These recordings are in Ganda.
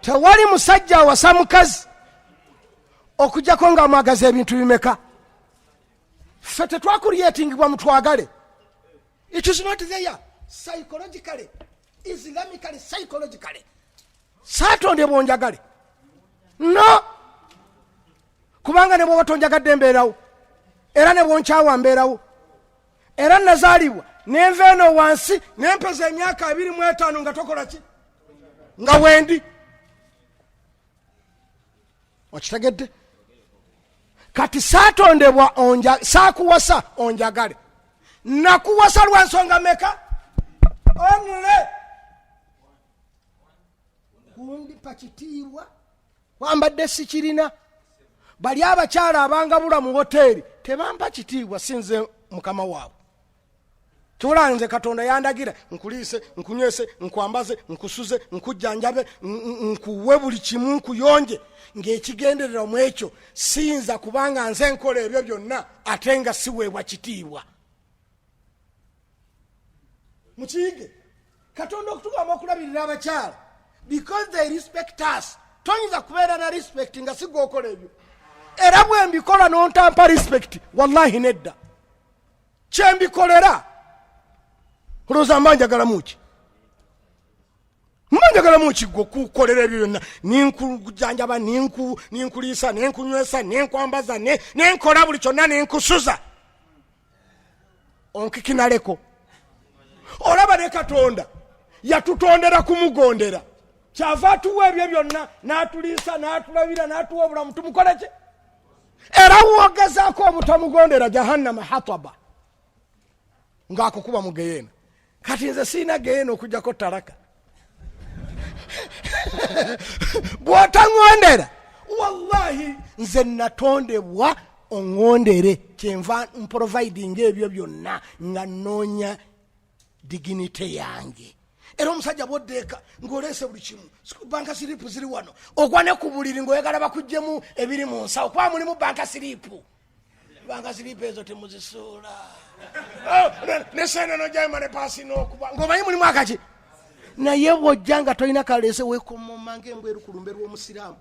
Tewali musajja awasa mukazi okujjako nga amwagaza ebintu bimeka. Ffe tetwakuryetingibwa mutwagale. It is not there psychologically, Islamically, psychologically. Saatondebwa onjagale, no, kubanga ne bwoba tonjagadde mbeerawo, era ne bwonkyawa mbeerawo. Era nazaalibwa nenva eno wansi nempeza emyaka 25 nga tokola ki, nga wendi. Okitegedde? Kati saatondebwa, saakuwasa onjagale, nakuwasa lwa nsonga meka? Only kumpa kitiibwa, wambadde sikirina. Bali abakyala abangabula mu woteeri tebampa kitiibwa, sinze mukama waabwe. Kyolaba nze Katonda yandagira nkuliise, nkunywese, nkwambaze, nkusuze, nkujjanjabe, nkuwe buli kimu, nkuyonje, ng'ekigendererwa mu ekyo siyinza kubanga nze nkola ebyo byonna ate nga siweebwa kitiibwa. Mukiyige, Katonda okutugamba okulabirira abakyala because they respect us. Toyinza kubeera na respect nga sigwokola ebyo. Era bwe mbikola n'ontampa respect, wallahi nedda. Kyembikolera olowooza mba njagalamu ki? Mba njagalamu ki gwe okukolera ebyo byonna, ninkujanjaba, ninkuliisa, nenkunywesa, nenkwambaza, nenkola buli kyonna, nenkusuza, onkikinaleko? Olaba ne Katonda yatutondera kumugondera, kyava atuwa ebyo byonna, n'atuliisa, n'atulabira, n'atuwa obulamu, tumukole ki? Era wogezaako obutamugondera, jahannama hataba, ng'akukuba mu geyeena. Kati nze siina geyeena okujjako talaka. Bw'otaŋŋondera, wallahi nze natondebwa oŋŋondere, kyenva mprovidinga ebyo byonna nga nnoonya dignity yange. Era omusajja bwoddeeka ng'oleese buli kimu, bank slip ziri wano, ogwa ne ku buliri ng'oyagala bakuggyemu ebiri mu nsawo, kuba mulimu bank slip. Bank slip ezo temuzisuula. Oh, ne sente nojayo mane paasi n'okuba ng'omanyi mulimu akaki. Naye bw'ojja nga tolina kaleese, weekomoma ng'embwa eri ku lumbe lw'omusiraamu.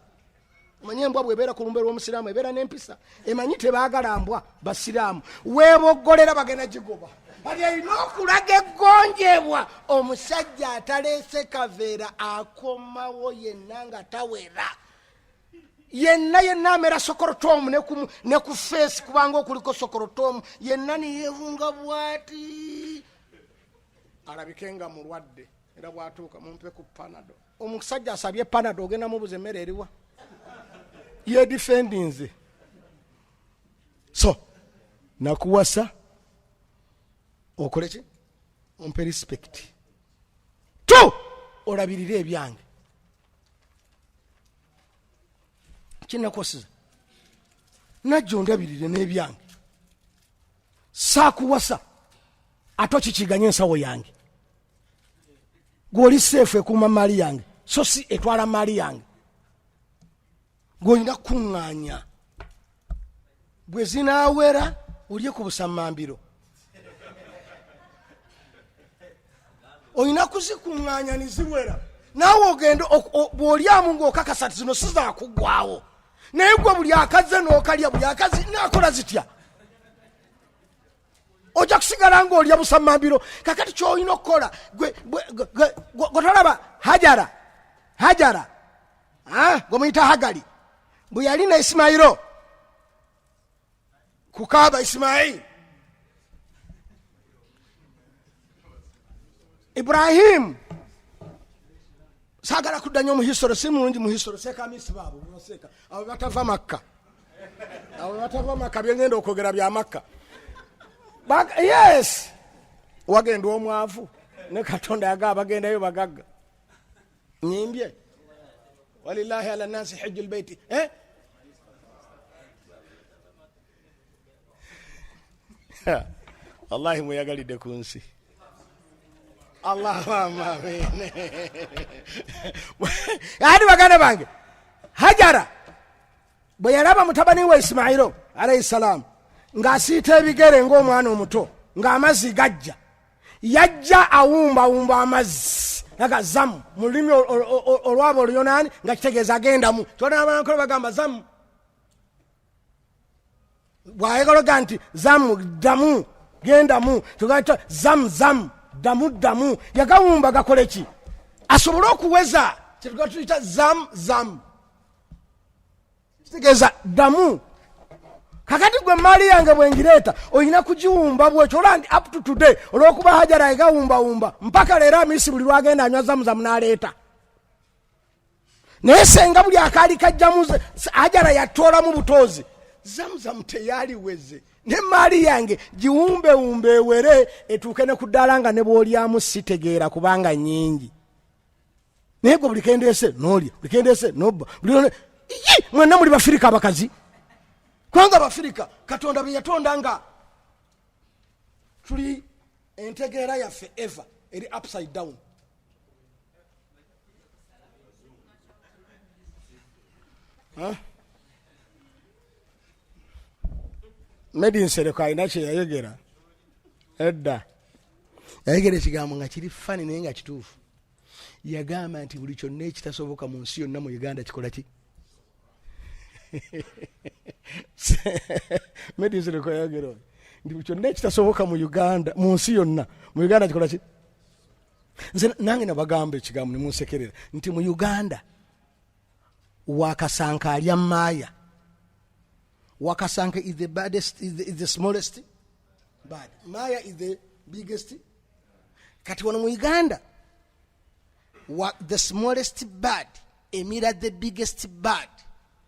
Omanyi embwa bw'ebeera ku lumbe lw'omusiraamu ebeera n'empisa, emanyi tebaagala mbwa basiraamu, weeboggolera bagenda gigoba. Kati erina okulaga eggonjebwa. Omusajja ataleese kaveera akomawo yenna nga tawera, yenna yenna amera sokorotomu ne ku feesi, kubanga okuliko sokorotomu yenna niyevunga bwati alabike nga mulwadde. Era bwatuuka, "Mumpe ku Panado." Omusajja asabye Panado, ogenda mubuza emmere eriwa? Yedifendinze. So nakuwasa okole ki? Ompe respect to olabirire ebyange. Kinakwasiza najja ondabirire n'ebyange. Saakuwasa ate okikiganye ensawo yange. Gwoli safe ekuuma maali yange, so si etwala maali yange. Gwolina kukuŋŋaanya, bwe zinaawera olye ku busammambiro. Olina kuzikuŋŋaanya niziwera, naawe ogenda bw'olyamu ng'okakasa ti zino sizakuggwawo. Naye gwe buli akaze n'okalya, buli akazi naakola zitya? Ojja kusigala ng'olya busammambiro. Kakati kyolina okukola, gwe tolaba Hajara, Hajara gwe muyita Hagali, bwe yalina Isimayiro kukaaba, Isimayiri, Ibrahimu. Saagala kudda nnyo mu history, si mulungi mu history. Sekamisi baabo baseeka abo batava Makka, abo batava Makka. Byengenda okwogera bya Makka. Yes, wagenda omwavu ne Katonda yagaa bagendayo bagagga. Nyimbye walillahi ala nasi hijju lbeiti, eh? Wallahi mweyagalidde ku nsi. Allahumma amin. Ati baganda bange, Hajara bwe yalaba mutabani we Isimairo alaihi salaamu ng'asiita ebigere ng'omwana omuto, ng'amazzi gajja, yajja awumbawumba amazzi. Naga zamu mu lulimi olwaba Oluyonaani nga kitegeeza agendamu. Tolabanankole bagamba zamu, bwayagala oga nti zamu ddamu, gendamu, zamu zamu, ddamu ddamu. Yagawumba gakole ki? Asobole okuweza kyetuga tuyita zam zam, kitegeeza ddamu. Kakati gwe emaali yange bwengireeta olina kugiwumba bwekyo. Olwa ndi up to today, olwokuba Hajara egawumbawumba mpaka leero, Amisi buli lwagenda anywa zamuzamu n'aleeta. Naye senga buli akaali kajjamu Hajara yatoolamu butoozi, zamuzamu teyaliweze. Nemaali yange giwumbewumbe ewere, etuuke ne ku ddaala nga ne bwolyamu sitegeera, kubanga nyingi. Naye gwe buli kendeese nolya, buli kendeese nobba, buli mwenna muli Bafirika abakazi, kubanga Abafirika Katonda bye yatonda nga tuli entegeera yaffe eva eri upside down. Huh? Medi Nsereko alina kyeyayogera edda, yayogera ekigambo nga kiri funny naye nga kituufu. Yagamba nti buli kyonna ekitasoboka mu nsi yonna, mu Uganda kikola ki? Medi Nsereko yayogera oyo nti buli kyonna ekitasoboka mu Uganda, mu nsi yonna, mu Uganda kikola ki? Nze nange nabagamba ekigambo nemunsekerera nti mu Uganda wakasanka alya maaya. Wakasanka is the baddest, is the smallest bird. Maya is the biggest. Kati wano mu Uganda the smallest bird emira the biggest bird,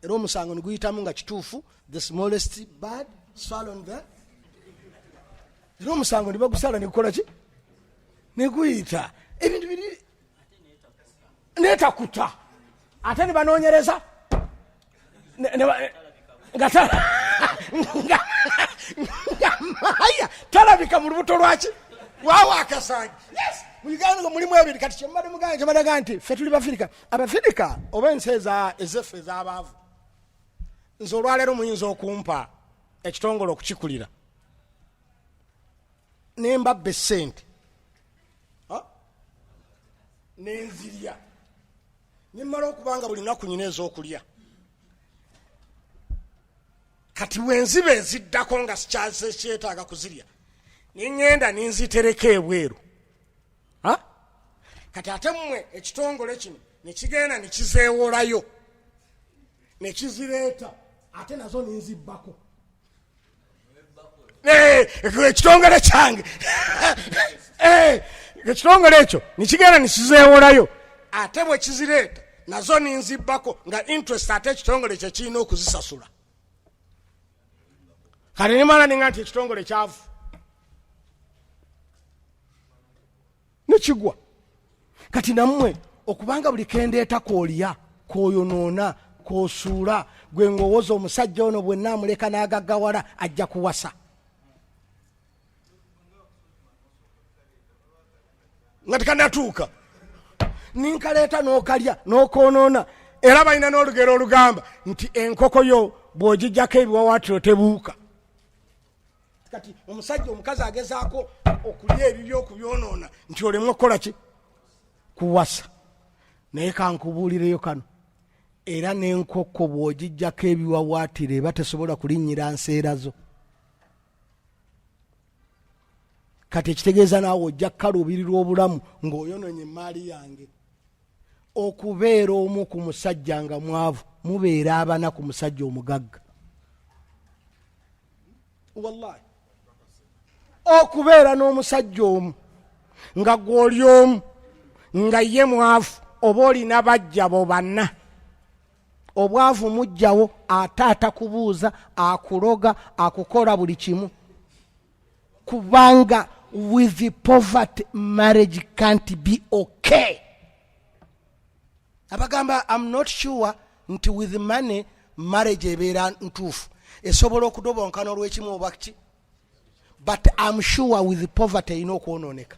era omusango neguyitamu nga kituufu. The smallest bird swallowed the, era omusango nebagusala negukola ki? Neguyita. Ebintu biri netakuta, ate nebanonyereza nga maya talabika mu lubuto lwaki wawa akasangi. Yes, mu Uganda nga mulimu ebiri. Kati kyembadde muganda, kyembadaga nti ffe tuli Bafirika, Abafirika oba ensi ezeffe ez'abaavu. Nze olwaleero muyinza okumpa ekitongole okukikulira nembabba esente nenzirya, nimala okubanga buli lunaku nyina ez'okulya. Kati bwenziba eziddako nga sikyakyetaaga kuzirya, niŋŋenda ninzitereka ebweru. Kati ate mmwe ekitongole kino nekigenda nekizeewolayo nekizireeta, ate nazo ninzibbako ekitongole kyange. Ekitongole ekyo nekigenda nekizeewolayo, ate bwe kizireeta nazo ninzibbako nga interest, ate ekitongole kye kirina okuzisasula. Kati nimala ninga nti ekitongole kyavu nekigwa. Kati nammwe okubanga buli kendeeta koolya, koyonoona, kosuula, gwe ng'owoza omusajja ono bwe naamuleka n'agaggawala ajja kuwasa nga tekanatuuka, ninkaleeta n'okalya n'okoonoona. Era balina n'olugero olugamba nti enkoko yo bw'ogijjako ebiwawaatiro tebuuka. Kati omusajja, omukazi agezaako okulya ebibyo okubyonoona nti olemu okukola ki? Kuwasa. Naye kankubuulireyo kano, era n'enkoko bw'ogijjako ebiwawaatiro eba tesobola kulinnyira nseera zo. Kati ekitegeeza naawe ojja kukaluubirirwa obulamu ng'oyonoonye emaali yange. Okubeera omu ku musajja nga mwavu, mubeera abana ku musajja omugagga. Wallahi, okubeera n'omusajja omu nga gw'oli omu nga ye mwavu, oba olina bajja bo banna, obwavu mujjawo, ate atakubuuza, akuloga, akukola buli kimu, kubanga with poverty marriage can't be okay. Abagamba am not sure nti with money marriage ebeera ntuufu, esobola okudobonkana olw'ekimu oba ki, but am sure with poverty erina okwonooneka.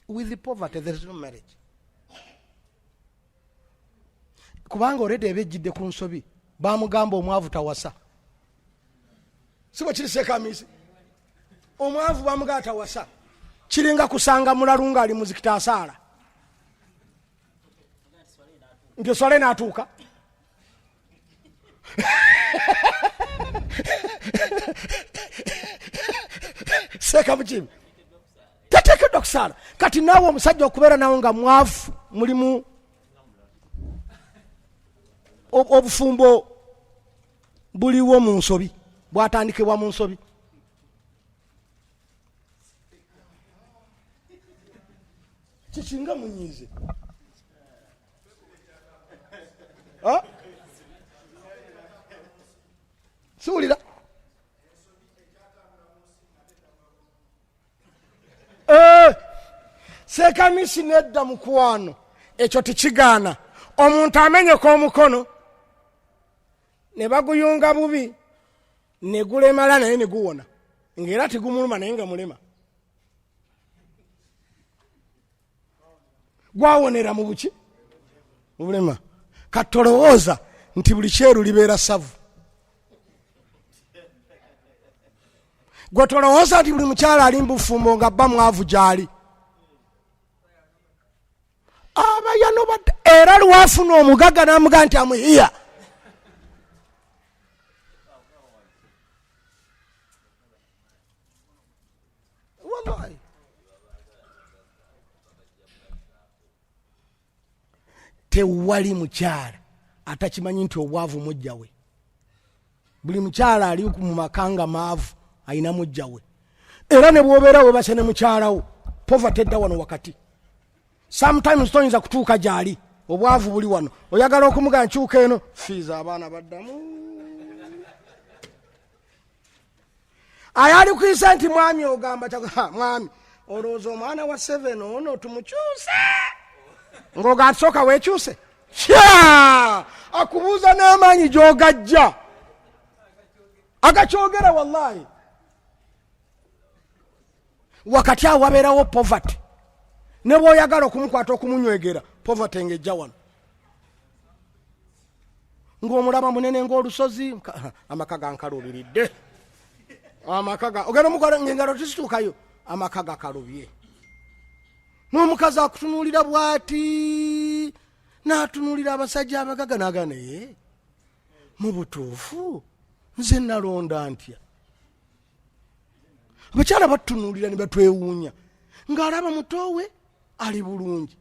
With poverty there is no marriage, kubanga already eba ejjidde ku nsobi. Bamugamba omwavu tawasa, si bwe kiri? Sekamisi, omwavu bamugamba tawasa. Kiringa kusanga mulalu ng'ali muzikiti asaala nti eswala enaatuuka. Seeka mukibi tateekeddwa kusaala. Kati naawe omusajja okubeera nawe nga mwavu, mulimu obufumbo buliwo mu nsobi, bwatandikibwa mu nsobi. Kikinga munyiize. Siwulira. Eh, sekamisi nedda mukwano, ekyo tekigaana. Omuntu amenyeka omukono ne baguyunga bubi ne gulemala, naye ne guwona ng'era tegumuluma, naye nga mulema. Gwawonera mu buki? Mu bulema. Katolowooza nti buli kyeru libeera savu. Gwe tolowooza nti buli mukyala ali mubufumbo nga bba mwavu gyali aba yanobadde. Era lwafuna omugaga namuga nti amuhiya wallahi tewali mukyala atakimanyi nti obwavu mujjawe. Buli mukyala ali mu maka nga maavu alina mujjawe. Era ne bwobeera webase ne mukyalawo, poverty edda wano wakati. Sometimes toyinza kutuuka gyali, obwavu buli wano. Oyagala okumuga nkyuka eno, fiiza abaana baddamu ayali kuyisa nti mwami ogamba mwami olowooza omwana wa 7 ono tumukyuse, ng'oga tusooka weekyuse. Kya akubuuza n'amaanyi gy'ogajja agakyogera. Wallahi wakati awo wabeerawo poverty, ne bw'oyagala okumukwata okumunywegera, poverty ng'ejja wano ng'omulaba munene ng'olusozi. Amaka gankalubiridde, amaka ga ogenda omukola ng'engalo tizituukayo, amaka gakalubye. N'omukazi akutunuulira bw'ati, n'atunuulira abasajja abagaga n'agaa, naye mu butuufu nze nalonda ntya? Abakyala batunuulira ne batwewuunya ng'alaba mutoowe ali bulungi,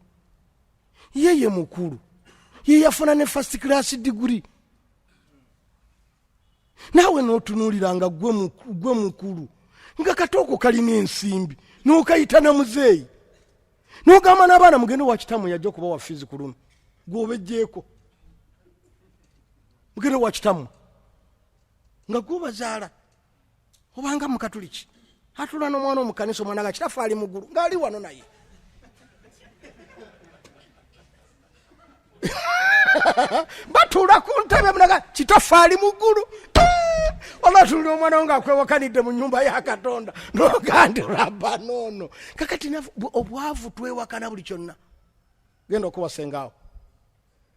ye ye mukulu, ye yafuna ne first class degree, naawe n'otunuulira nga gwe mukulu, nga katooko kalina ensimbi, n'okayita na muzeeyi, n'ogamba n'abaana mugende wa kitammwe yajja okubawa fiizi ku luno, gw'obejjeeko, mugende wa kitammwe nga gwobazaala. Obanga mukatuliki atula n'omwana omukanisa, omwana ga kitaffe ali muggulu ng'ali wano, naye batuula ku ntebe munaga kitaffe ali muggulu. Olwatulira omwana wo ngaakwewakanidde mu nyumba ya Katonda, nogandi rabba noono. Kakati obwavu twewakana buli kyonna. Genda okuwasengaawo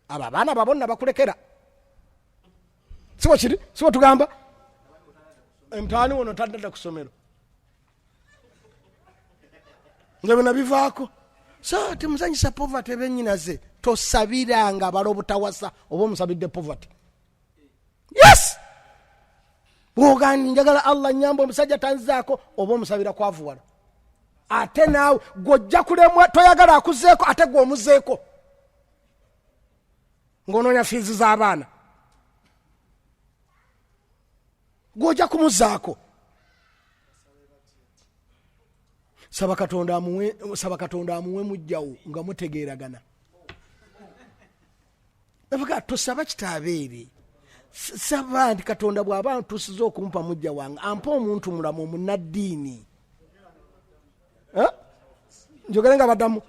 abo abaana babonna bakulekera, sibo kiri, sibo tugamba emtaani wono tadada ku ssomero nga byona bivaako. So temuzanyisa poverty benyinaze. Tosabiranga bala obutawasa oba omusabidde poverty. Yes, bwogandi njagala Allah nyamba omusajja tanzaako, oba omusabira kwavuwala. Ate naawe gwojja kulemwa, toyagala akuzeeko, ate gwe omuzeeko ng'onoonya fiizi z'abaana, gwojja kumuzaako. Saba Katonda amuwe, saba Katonda amuwe mujjawo nga mutegeeragana. Abaga tosaba kitaabeere, saba nti Katonda bw'aba ntuusiza okumpa mujja wange, ampa omuntu mulamu omunaddiini. Njogere nga baddamu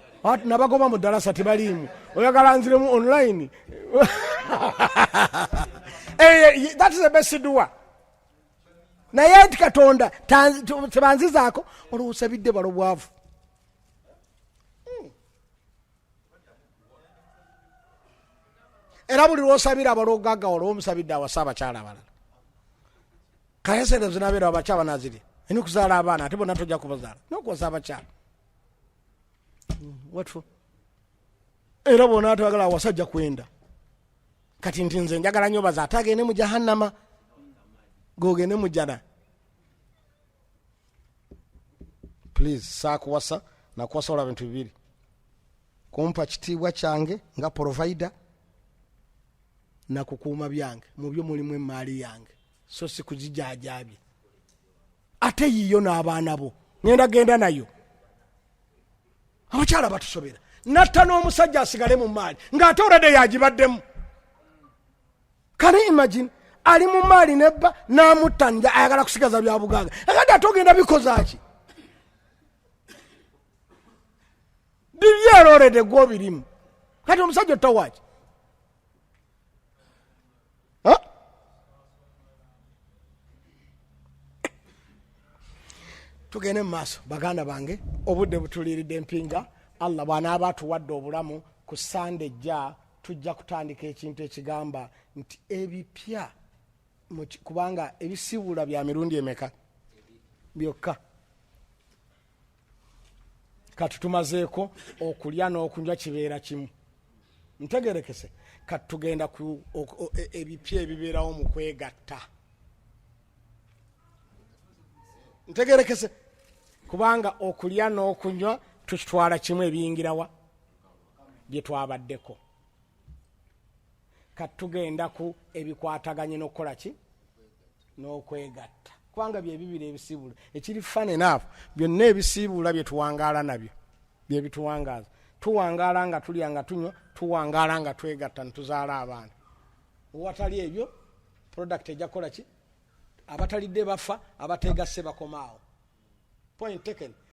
nabagoba mu ddalasa tebaliimu, oyagala nziremu online. Eh, that is the best dua. Naye nti Katonda tebanzizaako, olwosabidde balo bwavu. Era buli lwosabira abalogagga olwo omusabidde awasa abakyala abalala. Kaye sente zinabeera abakyala banazirya, ina okuzaala abaana, ate bonna tojja kubazaala nokuwasa abakyala. What for? Era bwona atagala awasajja kwenda. Kati nti nze njagala nnyo baza, ate agende mu jahannama, gogende mu jana. Please, saakuwasa, nakuwasa olwa bintu bibiri: kumpa kitiibwa kyange nga provider, nakukuuma byange. Mubyo mulimu emaali yange, so si kuzijajabye. Ate yiyo n'abaana bo ngenda genda nayo. Abakyala batusobera, natta n'omusajja asigale mu maali ng'ate olwadde yagibaddemu. Can you imagine? Ali mu maali nebba n'amutta, nja ayagala kusigaza bya bugagga. Akati ate ogenda bikozaki? Bibyera olede gwobirimu. Kati omusajja ottawaki? Tugende mu maaso, baganda bange, obudde butuliiridde empinga. Allah bw'anaaba atuwadde obulamu, ku Sande ejja tujja kutandika ekintu ekigamba nti ebipya, kubanga ebisibuula bya mirundi emeka byokka. Kati tumazeeko okulya n'okunywa, kibeera kimu, ntegerekese. Kati tugenda ku ebipya ebibeerawo mu kwegatta, ntegerekese, kubanga okulya n'okunywa tukitwala kimu, ebiyingirawa bye twabaddeko. Kati tugenda ku ebikwataganye n'okukola ki? N'okwegatta, kubanga byebibiri ebisiibula. Ekiri fane naafu, byonna ebisiibula bye tuwangaala nabyo, byebituwangaaza. Tuwangaala nga tulya, nga tunywa, tuwangaala nga twegatta netuzaala abaana. Watali ebyo, product ejja kukola ki? Abatalidde bafa, abategasse bakomaawo. Point taken.